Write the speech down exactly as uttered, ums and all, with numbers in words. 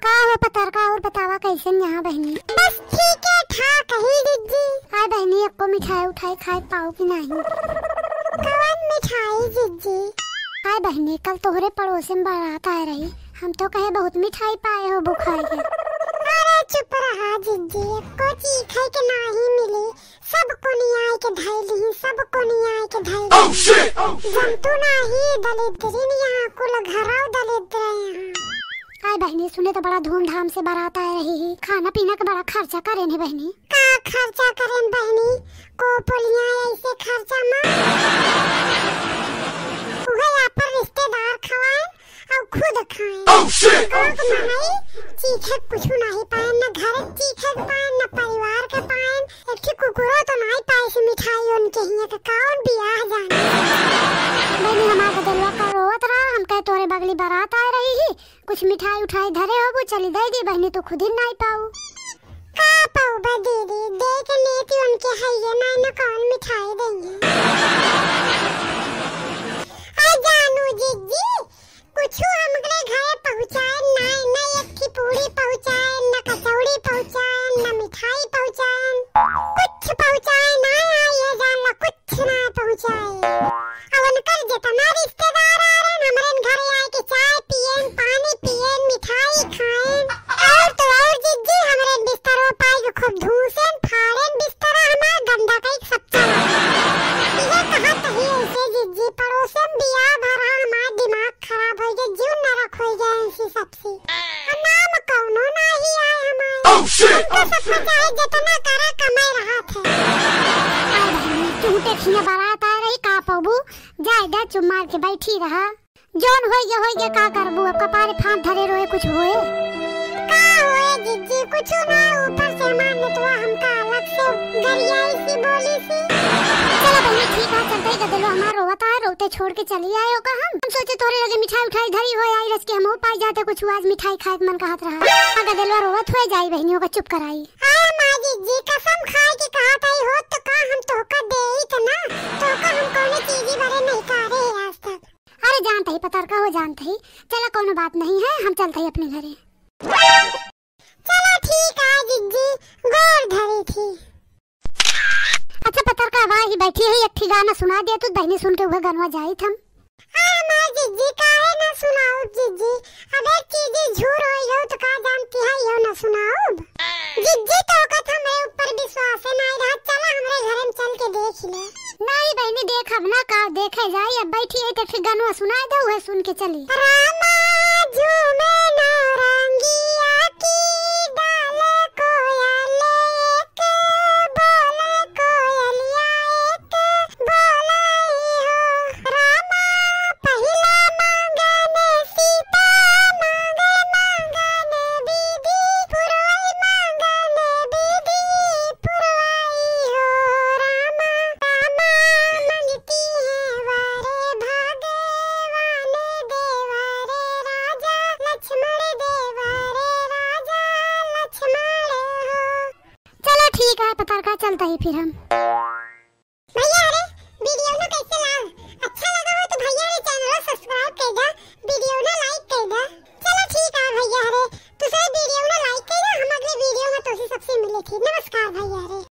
का हो पतरका, और बतावा कैसन यहाँ बहिनी? बस ठीक है ठाक ही जिज्जी। आय बहिनी, एको मिठाई उठाई खाए पाऊ कि नाही? कवन मिठाई जिज्जी? आय बहिनी, कल तोहरे पड़ोसे में बारात आए रही, हम तो कहे बहुत मिठाई पाए हो बुखाए के। अरे चुप रहा जिज्जी, एको चीखे के नाही मिली। सब कोनियाई के धइली, सब कोनियाई के धइली। Oh, shit! Oh, shit! जनतू नाही दलिद्रिन यहाँ कुल घरौ दलिद्र यहाँ। आय बहिनी, सुने तो बड़ा धूमधाम से बारात आए रही ही, खाना पीना के बड़ा खर्चा करेन है बहिनी। का खर्चा करेन बहिनी? को पोलिया ऐसे खर्चा मार। उहे आपन रिश्तेदार खवाए और खुद खाएं। Oh, shit! और माई चीखे कुछ नहीं पाएन, न घर चीखे के पाएन, न परिवार के पाएन। एक ठे कुकुरो तो नहीं पाए से मिठाई उनके हियां के कौन बियाह जाने। बहिनी, हमार गदेलवा का रोवत रहा, हम कहे तोरे बगली बारात आए रही ही, कुछ मिठाई उठाई धरे होबू, चली दे दी बहिनी, तू खुद ही नहीं पाऊ। का पाऊ बा दीदी, दे के नेती उनके हइये नहीं, न कौन मिठाई देंगे। आ जानू जिज्जी, कुछु हमरे घरे पहुँचाएन नाय, न एक ठे पूड़ी पहुँचाएन, न कचौड़ी पहुँचाएन, न मिठाई पहुँचाएन, कुछ पहुँचाएन नाय। आ ये जान ला, कुछ ना पहुँचाए। अब उनकर जितना रिश्तेदार आ रहे, हमरे घरे आए के चाय पिएन, पानी पिएन, मिठाई खाएन, और तो और जिज्जी हमरे बिस्तरवा पाई के खूब धूसेन, फाड़ेन बिस्तरा हमार गंदा कई सब चला। ये कहा तही ऐसे जिज्जी पड़ोसे में बियाह भरा हमार दिमाग खराब होइ गए, जीव नरक होइ गए इनसे सबसे। आ नाम कौनो नाही आए हमारे। Oh, shit! हमके सबका चाहे जितना करा कमाए रहा थे। आए बहिनी, तू देखी ना बारात आ रही, का पबू? जाए दे, चुप मार के बैठी रहा। जौन होई गया, होई गया, का करबू? अब कपारे फांद धरे रोए कुछ होए? का होए जिज्जी, कुछ ना, ऊपर से हमार नेतवा हमका अलग से गरियाई सी बोली सी। चलो बहिनी, ठीक है, चलते ही गदेलो हमार रोवत है, रोते छोड़ के चली आए हो का हम? हम सोचे तोरे लगे मिठाई उठाई धरी होए, आई रच के हमहू पाई जाते कुछ, आज मिठाई खाए के मन कहत रहा। आ गदेलवा रोवत होए जाई, बहिनियों का चुप कराई। अरे माँ जिज्जी, कसम खाए के कहत आई हो तो का हम तोहका देइत ना, तोहका हम कौनो चीजी बरे नहीं कारे है आज तक। अरे जानत ही पतरका हो, जानत ही। चला कौनो बात नहीं है, हम चलत ही अपने घरे। चला ठीक है जिज्जी, गोर धरी थी। अच्छा पतरका, वाह ही बैठी है, एक ठी गाना सुना दे तू, बहिनी सुन के वह गनवा जाइत हम। आ हमार जिज्जी, काहे ना सुनाउब जिज्जी? अब एक चीजी झूर होई हो तो का जानती है, यो ना सुनाउब। जिज्जी तो ओकत हमरे ऊपर विश्वास है नाई रहा, चला हमरे घरे में चल के देख ले। नाई बहिनी, देखब ना, का देखे जाई, अब बैठी है तो फिर गनवा सुनाए दे, उहे सुन के चली। रामा झूमे नौरंगिया की डाले कोयल एक, बोले कोयलिया एक, बोले हो रामा, पहिला मांगन सीता मांगे, मांगन विधि पुरवई, मांगन विधि पुरवई हो रामा। रामा मंगती है वर भगवान देवा रे राजा, लक्ष्मण देवा रे राजा, लक्ष्मण हो। चलो ठीक है पतरका, चलत ही फिर हम।